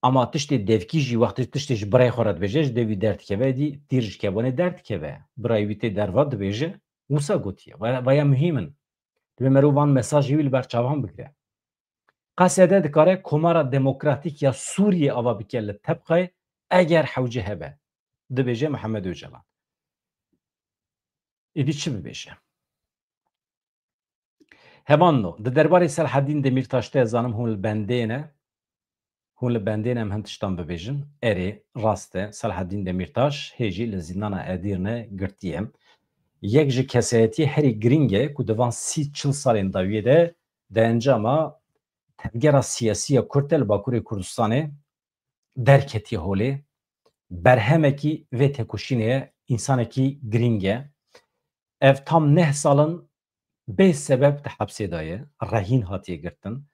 Ama tiştê devkî jî, wextê tiştê ji birayê xwe re dibêje, ji devî derdikeve, êdî tîr ji kebanê derdikeve. Birayê wî tê derva dibêje, wisa gotiye. Veya, veya muhîm in. Divê merov van mesajê wî li ber çavan bigire. Qesede dikare Komara Demokratîk ya Sûriyê ava bike li Tebqayê eger hewce hebe, dibêje Mihemed Ocalan. Êdî çi bibêje? Hevalno, di derbarê Selahedîn Demîrtaş de zanim hûn li bendê ne. Hûn li bendê ne em hin tiştan bibêjin. Erê, rast e, Selahedîn Demîrtaş hê jî li zîndana Edîrne girtiye. Yek ji kesayetiyê herî girîng e ku di van sî çil salên dawiyê de di encama tevgera siyasî ya Kurd de li Bakurê Kurdistanê derketiye holê. Berhemekî vê têkoşînê ye, însanekî girîng e. Ev tam neh sal in bê sebeb di hepsê de ye, rehîn hatiye girtin.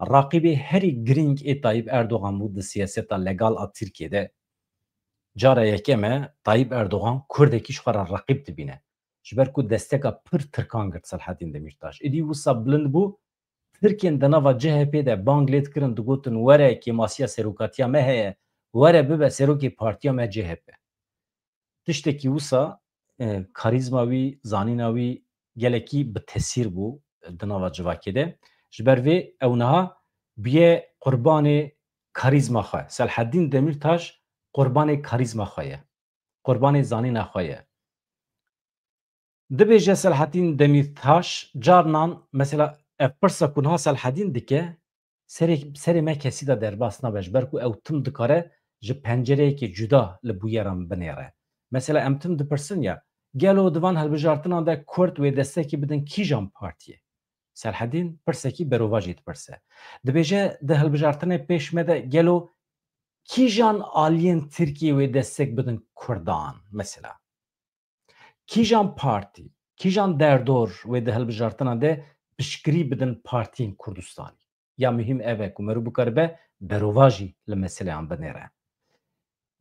Raqîbê herî girîng ê Tayyip Erdogan bû di siyaseta legal a Tirkiyê de. Cara yekem e Tayyip Erdogan Kurdekî ji xwe re reqîb dibîne. Ji ber ku desteka pir Tirkan girt Selhedîn Demîrtaş. Êdî wisa bilind bû, Tirkên di nava C H P de bang lê dikirin, digotin, were kêmasiya serokatiya me heye, were bibe serokê partiya me C H P. Tiştekî wisa, e, karîzma wî, zanîna wî gelekî bi tesîr bû, e, di nava civakê de. Ji ber vê ew niha bûye qurbanê karîzma xwe. Selhedîn Demîrtaş qurbanê karîzma xwe ye. Qurbanê zanîna xwe ye. Dibêje Selhedîn Demîrtaş, carnan, mesela, ev pirsa ku niha Selhedîn dike, serê, serê me kesî de derbas nabe, ji ber ku ew tim dikare ji pencereyekê cuda li bûyeran binêre. Mesela, em tim dipirsin ya, gelo di van hilbijartinan de Kurd wê destekî bidin kîjan partiyê? Selhedîn pirsekî berovajî dipirse. Dibêje, di hilbijartinê pêş me de gelo kîjan aliyên Tirkiyê wê destek bidin Kurdan, mesela? Kîjan partî, kîjan derdor wê di hilbijartina de piştgirî bidin partiyên Kurdistanî? Ya muhîm ev e ku meriv bikaribe berovajî li meseleyan binêre.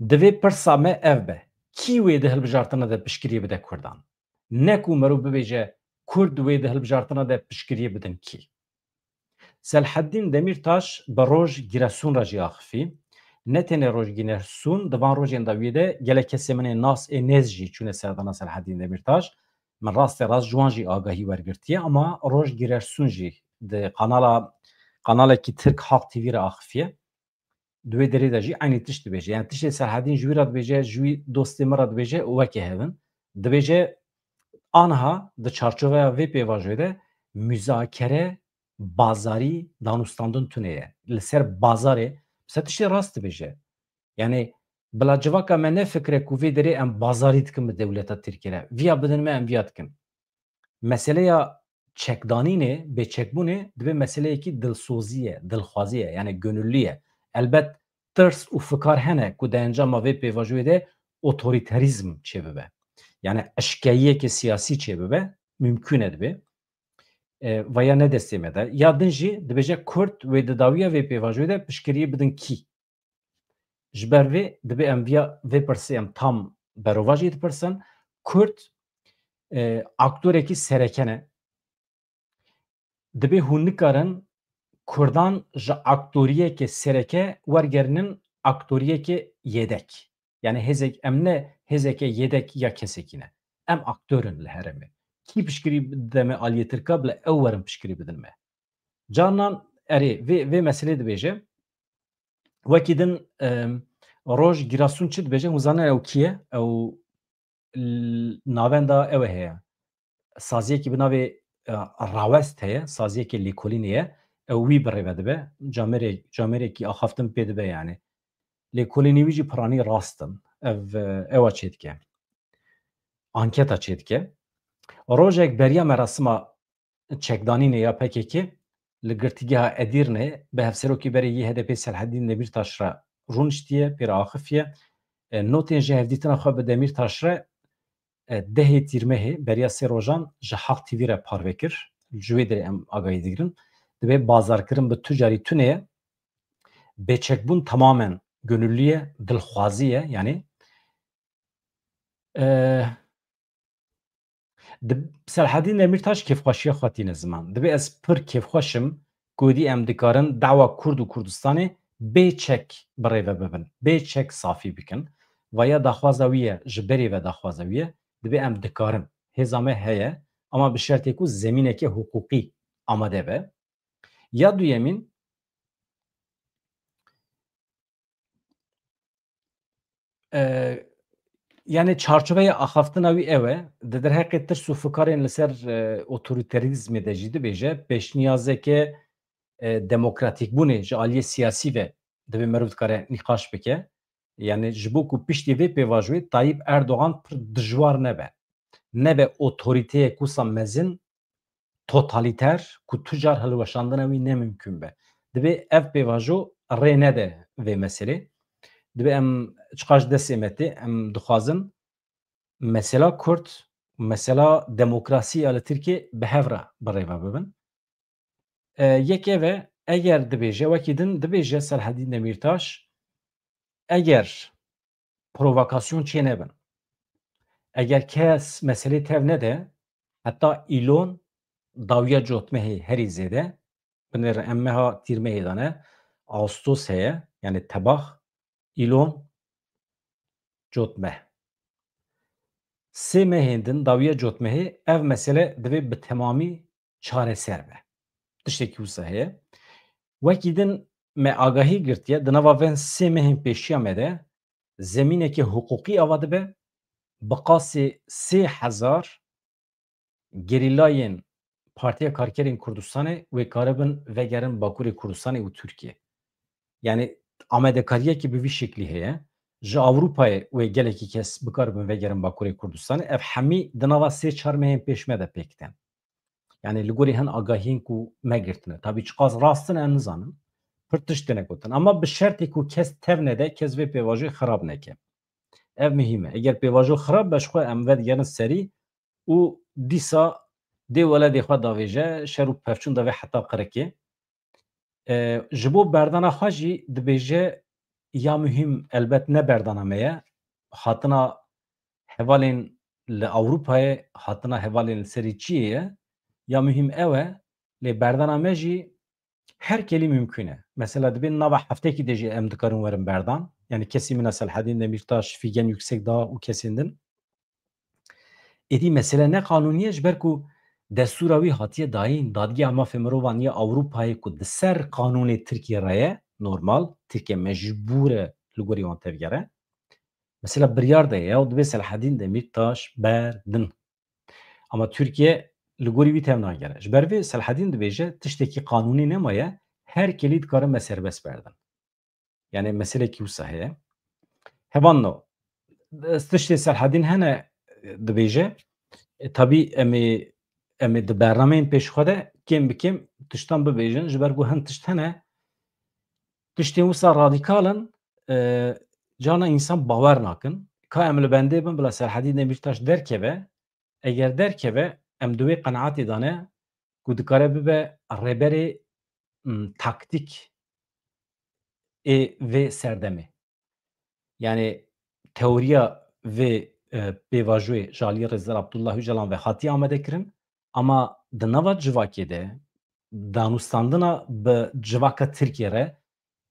Divê pirsa me ev be, kî wê di hilbijartina de piştgiriyê bide Kurdan? Ne ku meriv bibêje Kurd wê di hilbijartina de piştgiriyê bidin kî? Selhedîn Demîrtaş bi Roj Giresun re jî axifî. Ne tenê Roj Giresun, di van rojên dawiyê de gelek kesê min ê nas ê nêz jî çûne serdana Selhedîn Demîrtaş. Min rastê rast ji wan jî agahî wergirtiye, ama Roj Giresun jî di kanala, kanalekî Tirk Halk T V re axifiye. Di wê derê de jî eynî tişt dibêje. Yani tiştê Selhedîn ji wî re dibêje, ji wî dostê min re dibêje, weke hev in. Dibêje, anha di çarçoveya vê pêvajoyê de muzakere bazarî danûstandin tune ye. Li ser bazarê, mesela tiştê rast dibêje. Yani bila civaka me nefikire ku vê derê em bazarî dikin bi dewleta Tirkiyê re. Viya bidin me, em viya dikin. Meseleya çekdanînê, bêçekbûnê dibe meseleyekî dilsozî ye, dilxwazî ye, yani gönüllü ye. Elbet tirs û fikar hene ku di encama vê pêvajoyê de otorîterîzm çêbibe. Yani eşkeyiyeke siyasî çêbibe, mümkün e dibe. E, veya ne destê me de. Ya din jî dibêje Kurd wê di dawiya vê pêvajoyê de piştgiriyê bidin kî? Ji ber vê dibe em viya vê pirsê em tam berovajî dipirsin. Kurd, e, aktorekî sereke ne. Dibe hûn nikarin Kurdan ji aktoriyeke sereke wergerinin aktoriyeke yedek. Yani hêzek, em ne hêzeke yedek ya kesekî ne. Em aktor in li herêmê. Kî piştgirî dide me aliyê Tirka, bila ew werin piştgirî bidin me. Carnan erê vê, vê meselê dibêje. Wekî din, em, Roj Girasun çi dibêje? Hûn zanin ew kî ye? Ew l-, navenda ew heye. Saziyekî bi navê, e, Rawest heye. Saziyekê lêkolînê ye. Ew wî birêve dibe. Camêrê-, camêrekî axaftin pê dibe yani. Lêkolînê wî jî piranî rast in. Ev, e, ewa çêdike. Anketa çêdike. Rojek beriya merasima çekdanînê ya P K K li girtîgeha Edîrnê bi hevserokê berê yê H D P Selhedîn Demîrtaş re rûniştiye, pê re axifiye. E, notên ji hevdîtina xwe bi Demîrtaş re, e, dehê Tîrmehê beriya sê rojan ji Halk T V re parve kir. Ji wê derê em agahî digirin. Dibe bazarkirin bi tu carî tune ye. Bêçekbûn tamamen gönüllü ye, dilxwazî ye, yani. E, Di Selhedîn Demîrtaş kêfxweşiya xwe tîne ziman. Dibê ez pir kêfxweş im ku dî em dikarin dawa Kurd û Kurdistanê bê çek bi rê ve bibin, bê çek safî bikin. Vaya daxwaza wî ye, ji berê ve daxwaza wî ye. Dibê em dikarin. Hêza me heye, ama bi şertê ku zemîneke hiqûqî amade be. Ya duyemîn, E, yani çarçoveya axaftina wî ew e, di derheqê tirs û fikarên li ser, e, otorîterîzmê de jî dibêje, pêşniyazeke, e, demokratîkbûnê ji aliyê siyasî ve divê meriv dikare nîqaş bike. Yani ji bo ku piştî vê pêvajoyê Tayyip Erdogan pir dijwar nebe. Nebe otorîteyek wisa mezin, totalîter ku tu car hilweşandina wî ne mimkun be. Dibê ev pêvajo rê nede vê meselê. Dibê em çiqas destê me tê, em dixwazin mesela Kurd, mesela demokrasî ya li Tirkiyê bi hev re bi rê ve bibin. E, yek ev e, Eger dibêje, wekî din dibêje Selhedîn Demîrtaş, eger provokasyon çê nebin, eger kes meselê tev nede, heta îlon dawiya cotmehê herî zêde, binêre em meha tîrmehê de ne, Ağustos heye, yani tebax, îlon cotmeh. Sê mehên din dawiya cotmehê ev mesele divê bi temamî çareser be. Tiştekî wisa heye. Wekî din me agahî girtiye, di nava ven sê mehên pêşiya me de zemîneke hiqûqî ava dibe, bi qasê sê hezar gerîlayên Partiya Karkerên Kurdistanê wê karibin vegerin Bakurê Kurdistanê û Tirkiye. Yani amadekariyekî bi vî şeklî heye. Ji Ewropayê wê gelekî kes bikaribin vegerin Bakurê Kurdistanê. Ev hemî di nava sê çar mehên pêş me de pêk tên. Yani li gorî hin agahiyên ku me girtine. Tabî çiqas rast in em nizanin. Pir tişt têne gotin. Ama bi şertê ku kes tev nede, kes vê pêvajoyê xirab neke. Ev muhîm e. Eger pêvajo xirab be, ji xwe em vedigerin serî û dîsa dê weledê xwe davêje, şer û pevçûn davê heta qirikê. E, ji bo berdana xwe jî dibêje, ya muhîm elbet ne berdana me ye, hatina hevalên li Ewropayê, hatina hevalên li serî çiyê ye, ya muhîm ew e, lê berdana me jî her kelî mimkûn e. Mesela dibê nava heftekî de jî em dikarin werin berdan. Yani kesî mina Selhedîn Demîrtaş, Fîgen Yüksekdağ û kesên din. Êdî mesele ne qanûnî ye, ji ber ku destûra wî hatiye dayîn, Dadgeha Mafê Mirovan ya Ewropayê ku di ser qanûnê Tirkiyê re ye, normal, Tirkiye mecbûr e li gorî wan tevgere. Mesela biryar de ye, ew dibê Selhedîn Demîrtaş berdin. Ama Tirkiye li gorî wî tev nagere. Ji ber vê Selhedîn dibêje, tiştekî qanûnî nemaye, her kelî dikare me serbest berdin. Yani meselekî wisa heye. Hevalno, ez tiştê Selhedîn hene dibêje. E, tabî em ê, em ê di bernameyên pêş xwe de kêm bi kêm tiştan bibêjin. Ji ber ku hin tişt hene, tiştên wisa radîkal in, e, carna însan bawer nakin. Ka em li bendê bin, bila Selhedîn Demîrtaş derkeve, eger derkeve, em di wê qenaetê de ne ku dikare bibe rêberê, m, taktîk ê vê serdemê. Yani teoriya vê, e, pêvajoyê ji aliyê Rêzdar Abdullah Ocalan ve hatiye amade kirin, ama di nava civakê de, danûstandina bi civaka Tirkiye re,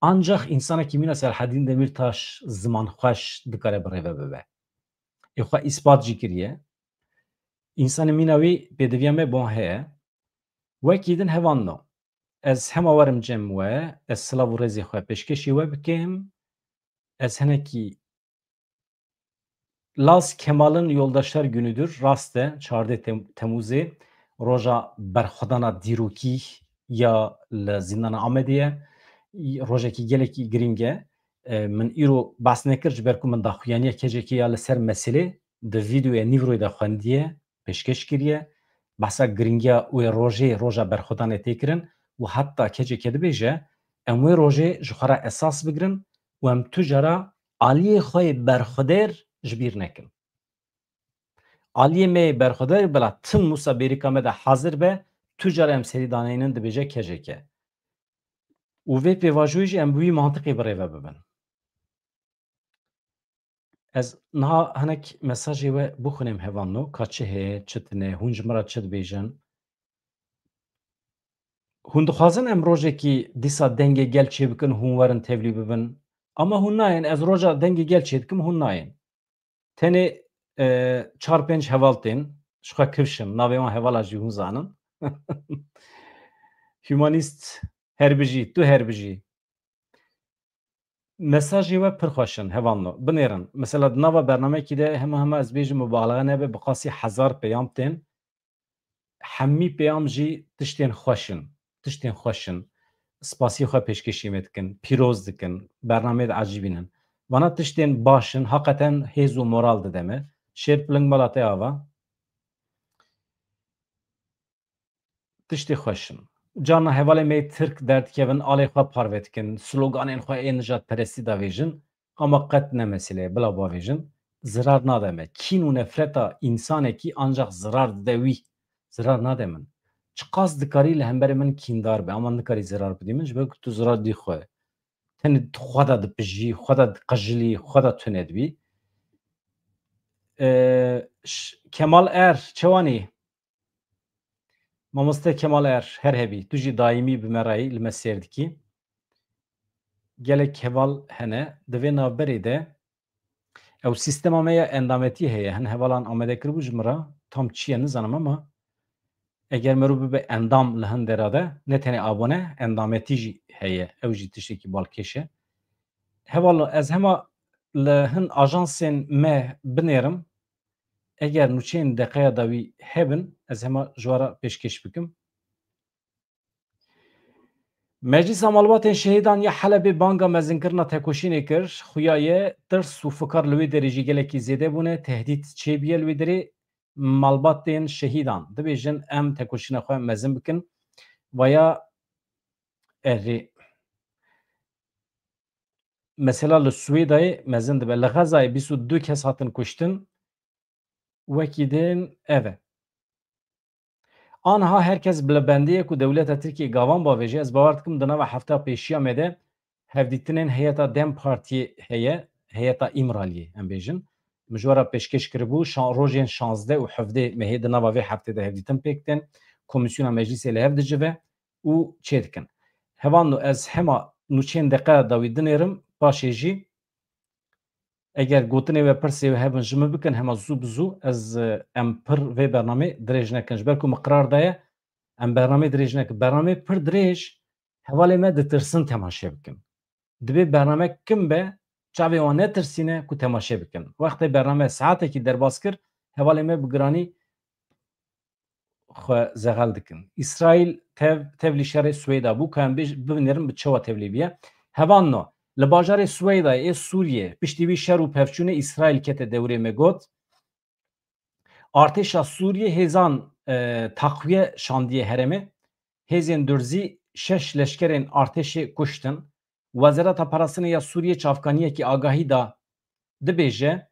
ancax însanekî mîna Selhedîn Demîrtaş zimanxweş dikare bi rêve bibe. Ê xwe îspat jî kiriye. Însanê mîna wî pêdiviya me bon heye. Wekî din hevalno, ez hema werim cem we, ez silav û rêzê xwe pêşkêşî we bikim. Ez hinekî Laz Kemal'in Yoldaşlar Günü'dür, rast e, çardeh Tem-, Temûzê, roja berxwedana dîrokî ya li Zîndana Amedê ye. Rojekî gelekî girîng e. E, min îro behs nekir, ji ber ku min daxuyaniya kecekê ya li ser meselê di vîdeoya Nîvroyê de xwendiye, pêşkêş kiriye. Behsa girîngiya wê rojê, roja berxwedanê tê kirin û heta kecekê dibêje, em wê rojê ji xwe re esas bigirin û em tu cara aliyê xwe yê berxwedêr ji bîr nekin. Aliyê me yê berxwedêr bila tim wisa bêrîka me de hazir be, tu cara em serî daneynin, dibêje kecekê. Û vê pêvajoyê jî em bi wî mantiqê bi rêve bibin. Ez niha hinek mesajê we bixwînim hevalno, ka çi heye, çi tune, hûn ji min re çi dibêjin? Hûn dixwazin em rojekî dîsa dengê gel çêbikin, hûn werin tevlî bibin? Ama hûn nayên, ez roja dengê gel çêdikim, hûn nayên. Tenê, e, çar pênc heval tên, ji xwe kifş in, navê wan hevala jî hûn zanin. Humanîst her bijî, tu her bijî. Mesajê we pir xweş in, hevalno. Binêrin. Mesela di nava bernameyekî de hema hema ez bêjim mubalaxe nebe, bi qasî hezar peyam tên. Hemî peyam jî tiştên xweş in. Tiştên xweş in. Spasiyê xwe pêşkêşî me dikin. Pîroz dikin. Bernameyê diecibînin. Vana tiştên baş in. Heqeten hêz û moral dide me. Şêr piling mala te ava. Tiştê xweş in. Carna hevalê me yê Tirk derdikevin, alê xwe parve dikin, sloganên xwe ê nijadperestî davêjin, ama qet ne mesele ye, bila bavêjin, zirar nade me. Kîn û nefreta însanekî ancax zirar dide wî, zirar nade min. çiqas dikarî li hemberê min kîndar be, ama nikarî zirar bidî min, ji ber ku tu zirar dî xwe. Tenê tu xwe de dipijî, xwe de diqijilî, xwe de tune dibî. Ee, ş-, Kemal Er, çewanî? Mamoste Kemal Er, her hebî. Tu jî daîmî bi me re yî, li me sêr dikî. Gelek heval hene. Di vê navberê de ew sîstema me ya endametî heye. Hin hevalan amade kiribû ji min re. Tam çi ye nizanim ama eger merû bibe endam li hin dera de, ne tenê abone, endametî jî heye. Ew jî tiştekî balkêş e. Heval, ez hema li hin ajansên me binêrim. Eger nûçeyên deqeya dawî hebin, ez hema ji we re pêşkêş bikim. Meclisa Malbatên Şehîdan ya Helebê banga mezinkirina tekoşînê kir. Xuya ye, tirs û fikar li wê derê jî gelekî zêde bûne, tehdît çêbûye li wê derê. Malbatên şehîdan dibêjin, em tekoşîna xwe mezin bikin. Vaya erê. Mesela li Swêdayê mezin dibe. Li Xezayê bîst û du kes hatin kuştin. Wekî din ev e. Anha her kes bi bendê ye ku dewleta Tirkiyê gavan bavêje. Ez bawer dikim di nava hefta pêşiya me de hevdîtinên heyeta DEM Partiyê heye, heyeta Îmraliyê em bêjin. Min ji we re pêşkêş kiribû, şan-, rojên şazdeh û hevdeh mehê di nava vê heftê de hevdîtin pêk tên. Komîsyona meclîsê li hev dicive û çêdikin. Hevano ez hema nûçeyên deqeya dawî dinêrim, paşê jî eger gotinê we, pirsê we hebin ji min bikin, hema zû bi zû ez, e, em pir vê bernamê dirêj nekin. Ji ber ku min qirar daye em bernamê dirêj nekin. Bernamê pir dirêj, hevalê me ditirsin temaşe bikin. Dibê bername kim be, çavê wan netirsîne ku temaşe bikin. Wextê bername saetekî derbas kir, hevalê me bi giranî xwe zexel dikin. Îsraîl tev, tevlî şerê Swêda bû, ka em bêj-, bibinêrin bi çawa tevlî bûye. Hevalno, li bajarê Swêdayê ê Sûriyê, piştî wî şer û pevçûnê Îsraîl kete dewrê me got. Artêşa Sûriyê hêzan, e, taqwiye şandiye herêmê. Hêzên durzî şeş leşkerên artêşê kuştin. Wezareta Parastinê ya Sûriyê çavkaniyekî agahî da, dibêje,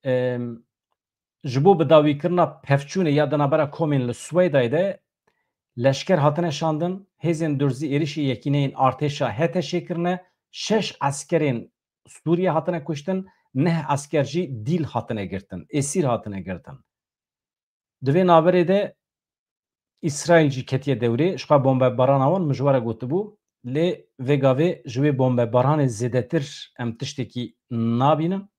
em, ji bo bidawîkirina pevçûnê ya di navbera komên li Swêdayê de leşker hatine şandin, hêzên durzî êrişî yekîneyên artêşa H T Ş'ê kirine, şeş eskerên Sûriye hatine kuştin, neh esker jî dîl hatine girtin, êsîr hatine girtin. Di vê navberê de Îsraîl jî ketiye dewrê, ji xwe bombebarana wan min ji we re gotibû, lê vê gavê ji wê bombebaranê zêdetir em tiştekî nabînin.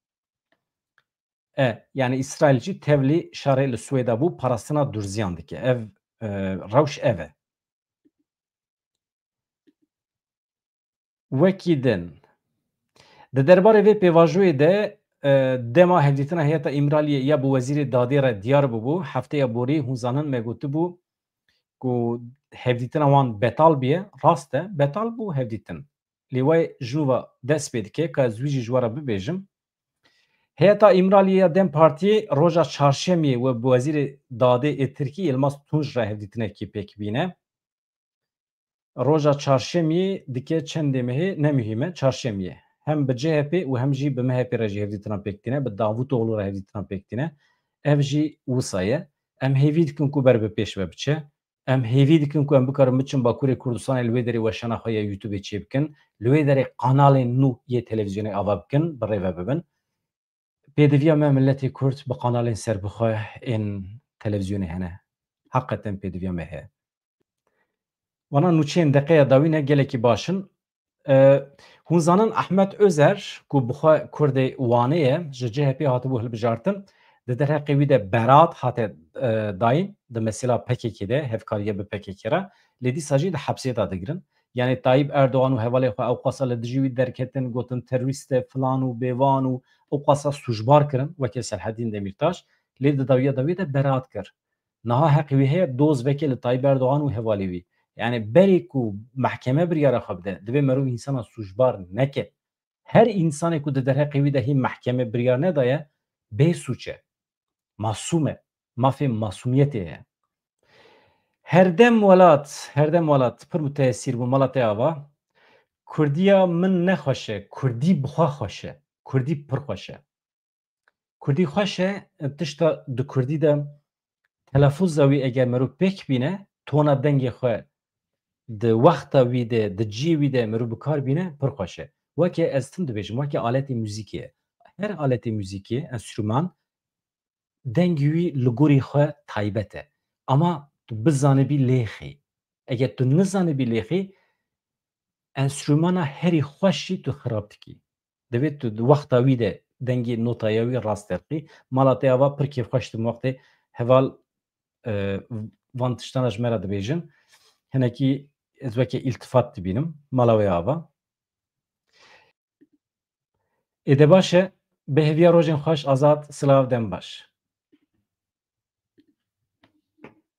E, yani Îsraîl jî tevlî şerê li Swêda bû, parastina durziyan dike. Ev, e, rewş ev e. Wekî din. Di derbarê vê pêvajoyê de, e, dema hevdîtina heyeta Îmraliyê ya bi Wezîrê Dadê re diyar bûbû, hefteya borî hûn zanin me gotibû ku hevdîtina wan betal bûye. Rast e, betal bû hevdîtin. Lê wê ji nû ve dest pê dike, ka ez wî jî ji we re bibêjim. Heyeta Îmraliyê ya DEM Partiyê roja çarşemiyê we bi Wezîrê Dadê ê Tirkî Yilmaz Tunç re hevdîtinekî pêk bîne. Roja çarşemiyê dike çendê mehê ne muhîm e, çarşemiyê. Hem bi C H P û hem jî bi M H P re jî hevdîtina pêk tîne, bi Davutoglu re hevdîtina pêk tîne. Ev jî wisa ye. Em hêvî dikin ku ber bi pêş ve biçe. Em hêvî dikin ku em bikarin biçin Bakurê Kurdistanê, li wê derê weşana xwe ya YouTubeê çêbikin. Li wê derê kanalên nû yê televîzyonê ava bikin, bi rê ve bibin. Pêdiviya me miletê Kurd bi kanalên serbixwe ên televîzyonê hene. Heqeten pêdiviya me heye. Wana nûçeyên deqeya dawî ne gelekî baş in. E, hûn zanin Ahmet Özer, ku bi xwe Kurdê Wanê ye, ji C H P hatibû hilbijartin, di derheqê wî de beraat hate, e, dayîn, di mesela P K K de, hevkariye bi P K K re, lê dîsa jî di hepsê de digirin. Yani Tayyip Erdogan û hevalê xwe ewqasa li dijî wî derketin, gotin terorîst e, filan û bêvan û ewqasa sûcbar kirin, weke Selhedîn Demîrtaş, lê di dawiya dawî de beraat kir. Niha heqê wî heye doz veke li Tayyip Erdogan û hevalê wî. Yani berê ku mehkeme biryara xwe bide, divê merov însana sûcbar neke. Her însanê ku di derheqê wî de hîn mehkeme biryar nedaye, bê sûc e. Masûm e. Mafê masûmiyetê heye. Herdem Welat, Herdem Welat, pir mutesîr bû, mala te ava. Kurdiya min ne xweş e, Kurdî bi xwe xweş e. Kurdî pir xweş e. Kurdî xweş e, tişta di Kurdî de Telafûza wî eger mirov pêk bîne, tona dengê xwe di wexta wî de, di ciyê wî de mirov bi kar bîne, pir xweş e. Weke ez tim dibêjim, weke aletê muzîkê ye. Her aletê muzîkê, enstrûman, dengê wî li gorî xwe taybet e. Ama tu bizanibî lêxî. Eger tu nizanibî lêxî, enstrûmana herî xweş jî tu xirab dikî. Divê tu di wexta wî de dengê notaya wî rast derxî. Mala te ava pir kêfxweş dikim wextê heval, e, van tiştana ji me re dibêjin. Hinekî ez weke îltifat dibînim. Mala wê ava. Êde baş e, bi hêviya rojên xweş, Azad, silav, dem baş.